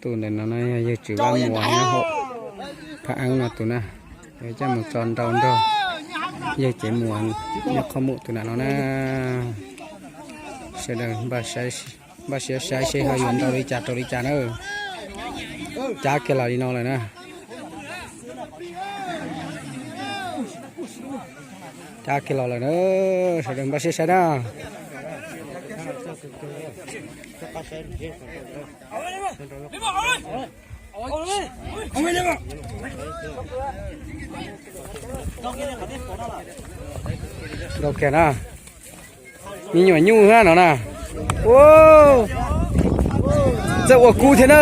Tus ntawm no no yog yawg Tswv Vaj Muas nyob hauv Phab Eeb no tus na. Yuav coj mus tso nrau nrog yawg Cev Muas nyob qhov muv tus ntawm no na. Sawv daws npaj siab saib seb ho yuav nrau li cas rau li cas na. Cab kiag los li no lawm na. Cab kiag los lawm na. Sawv daws npaj siab saib na. Nrau kiag na. Me nyuam nyuj thiab no na. Txawj ua kub thiab na.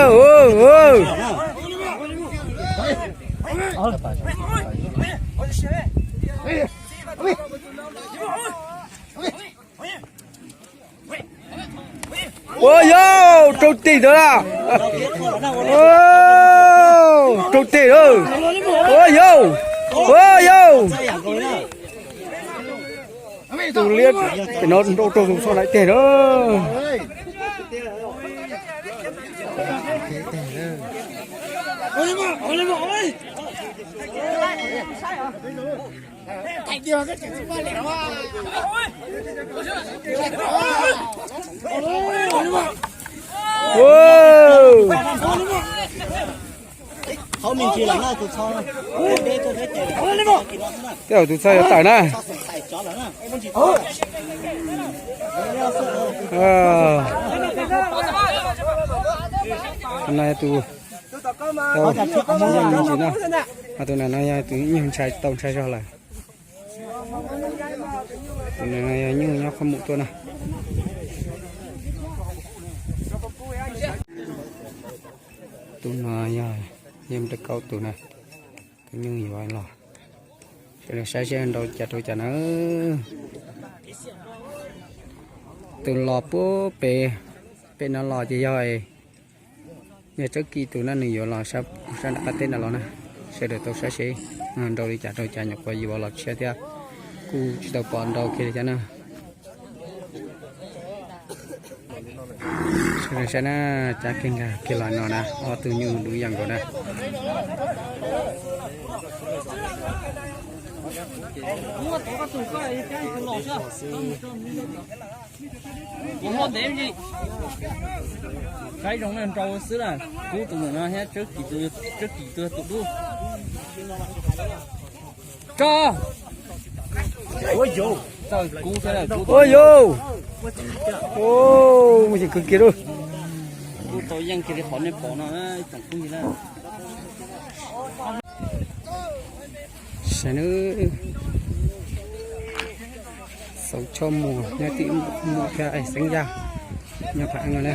Ua yau, rau tes ntawd na. Rau tes lawm. Ua yau, ua yau. Tus liab no nrau rau tus txho daim teg na. Tej zaum tus txho yuav tawm na. Tus no yog tus tau ib nyuag ntsis na. Ho tus no no yog tus ib nyuag ntshai tau ntshai zog lawm. Tus no no yog nyuj nyob qhov muv tuaj na. Tus no yog yawg Npawg Kaub tus na. Tus nyuj yuav los, sawv daws saib seb nrau cas rau cas na. Tus los puag pem, pem no los ces yog, yog Tsawb Kis tus na, nws yuav los sab nram qab teb nram los na. Sawv daws tau saib seb nrau li cas rau cas, nyuam qhuav yuav los tshiab thiab, kuj tsis tau pom nrau kiag li thiab na. Sawv daws saib na, cab kiag nkag kiag los no na, ob tug nyuj dub yam nkaus na. Saib zoo na, nrau xwb na. Kub tus ntawm no thiab, Tsawb Kis tus, Tsawb Kis tus tus dub. Tso. Ua yau, muaj ceem kawg kiag lauj. Kub tau yeej kiag li qhov nej pom no, ib tsoom phooj ywg na. Saib nawb, Xauv Choj Muas nyob tim Muas thiab Xeeb Yaj nyob Phab Eeb no na.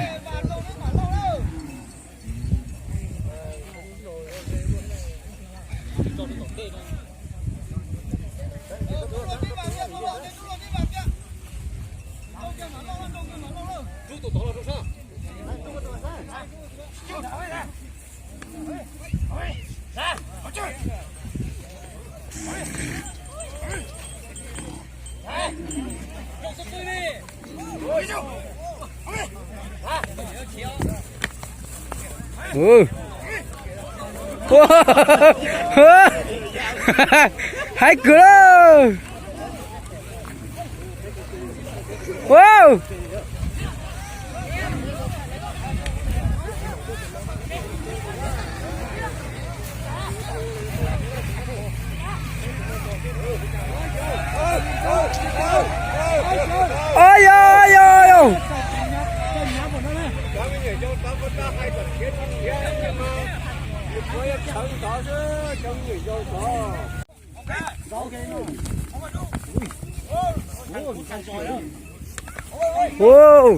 Haib kawg lauj. Au yau, au yau, au yau. Ua,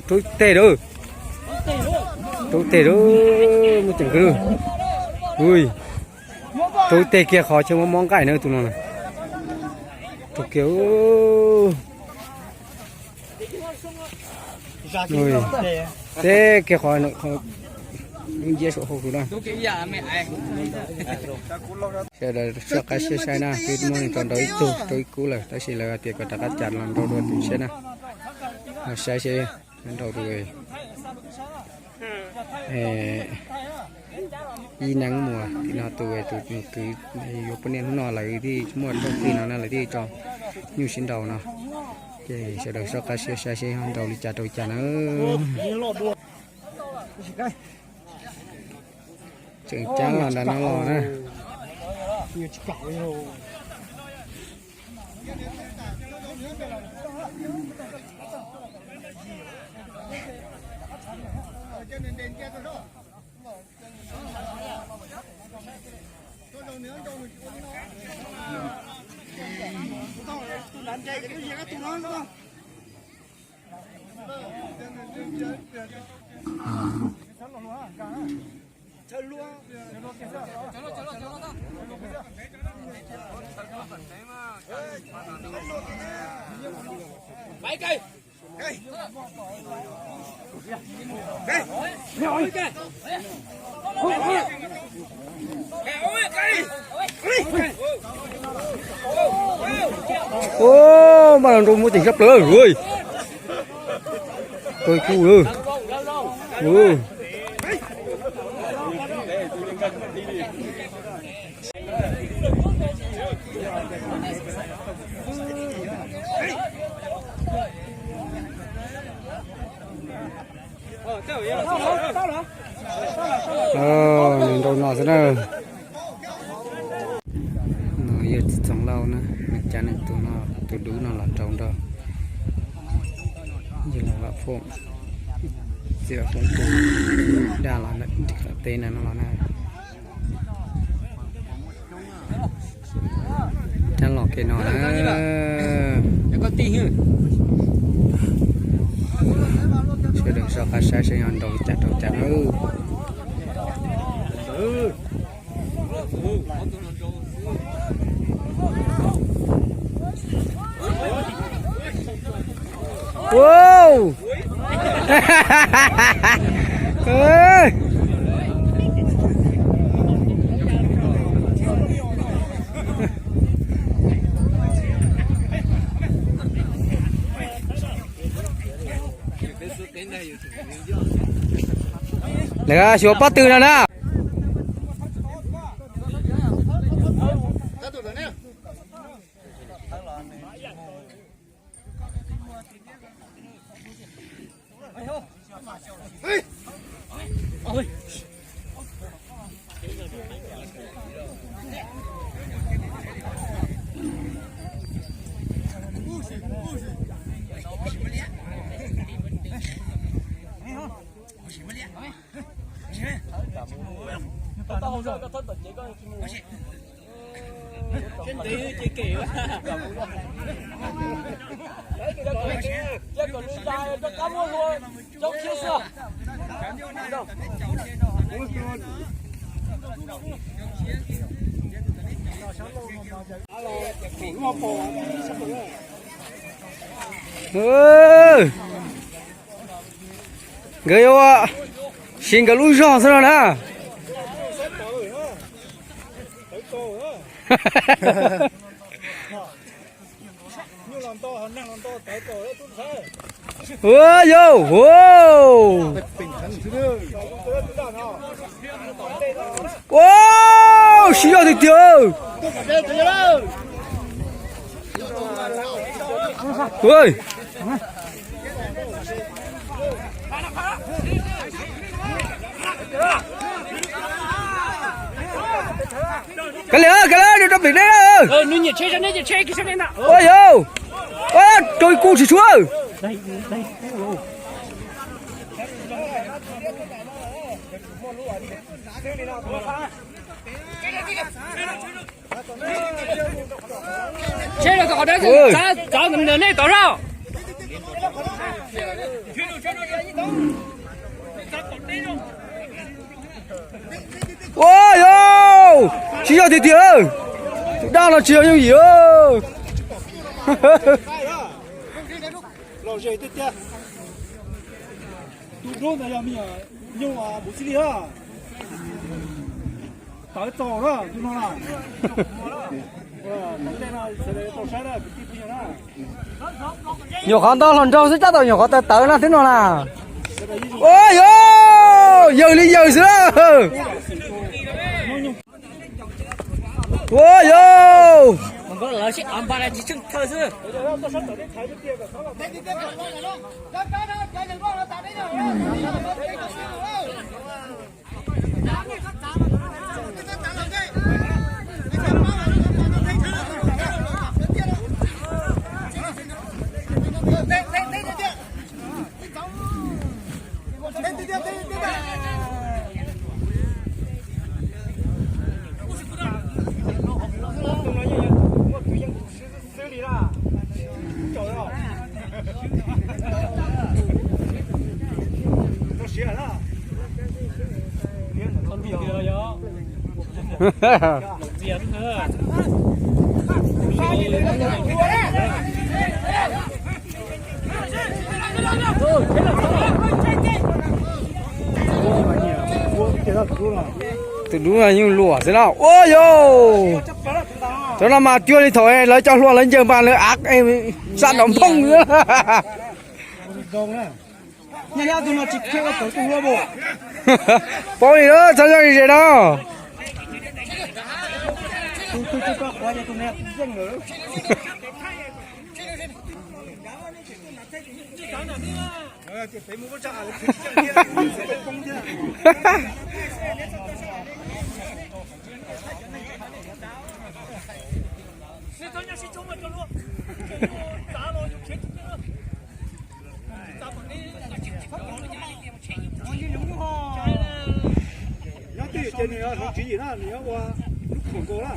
rau tes lawm. Rau tes lawm, muaj ceem kawg. Ui, rau tes kiag qhov chaw mob mob nqaij na tus no. Rau kiag. Tes kiag qhov nciab saum hauv tus na. Sawv daws soj qab siab saib na, twb muab nws tso nrau ib tug rau ib kub lawm, tab sis lawv hais tias kom rov qab cas los nrau dua tus tshiab na. Los saib seb nrau tus Ib Neeb Muas tim no tus tus kwv yuav poj niam hnub no lawv thiaj muaj rooj txij no na, lawv thiaj tso nyuj sib nraus no. Ces sawv daws soj qab siab saib seb ho nraus li cas rau li cas na. Tseem ceeb los nram no los na. Ua, maj los nrau muaj ceem sab plaws. Tau kuj. Nws nrau no xwb na. No yog txiv Txoov Lauj na, nws cav nws tus no, tus dub no los nrau nrog yawg Vam Foom, txiv Vam Foom tus daj los ntawm qab teb na no los na. Cab los kev no na. Sawv daws soj qab saib seb ho nrau li cas rau li cas na. Lawv xyuas pob tw no na. Nkawd yuav siv nkawd lub zog xwb no na. Ua yau, ua, ua, siv zog tiag tiag. Kav liam, kav liam, rau pem dej na. Ua yau, rau kuj tsis tshuav. Tsheb rau tom qhov dawb, txav ntawm nej tom zog. Ua yau, siv zog tiag tiag. Tus daj no tsis yog yooj yim. Tus dub ntawd yog me nyuam nyuj Npus Xib Lis na. Tawv txaus na tus no na. Nyuam qhuav nto hluas nraug xwb tab tom nyuam qhuav tawv tawv na thiab no na. Ua yau. Li yawg xwb na. Ua yau. Tus dub no yeej luam xwb na. Ua yau. Cov no mas cuag li thaum lawv cov hluas lawv ncaws mas lawv av sab nrov nphooj. Paub li na, txhob nyob ze ze no. Nyob twj ywm ces nws yuav hloov tswv yim na, nws yuav ua lub khoom nkaus na.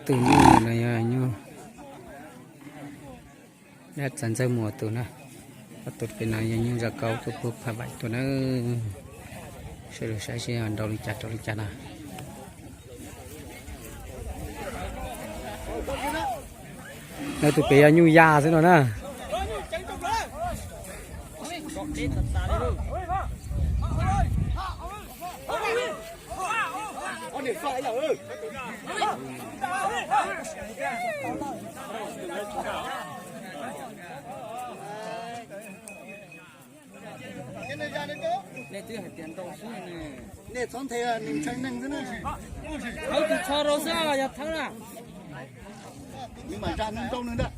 Tus nyuj no yog nyuj dab txav ntxawg muas tus na. Ob tug pem no yog nyuj zaj kaub, tus pug phaj vaim tus na. Sawv daws saib seb nrau li cas rau li cas na. No tus pem yog nyuj yaj xwb no na. Nej twb hais tias nrau xwb ne. Nej txhob nthe, nws ntshai neeg xwb na. Thawb tus tsho rau xwb, yog thawb na. Nws mam zam nws nrau nws ntag.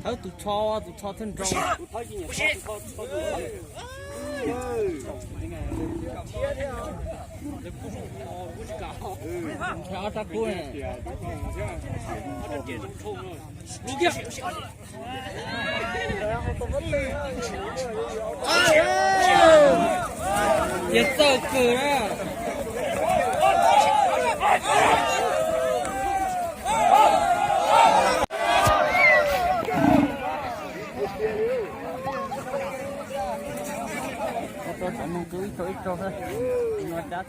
Thawb tus tsho, tus tsho thawj nrau. Ob rab kub. Tias txawj kawg na. Ib tug ib tug ib tug, no dab.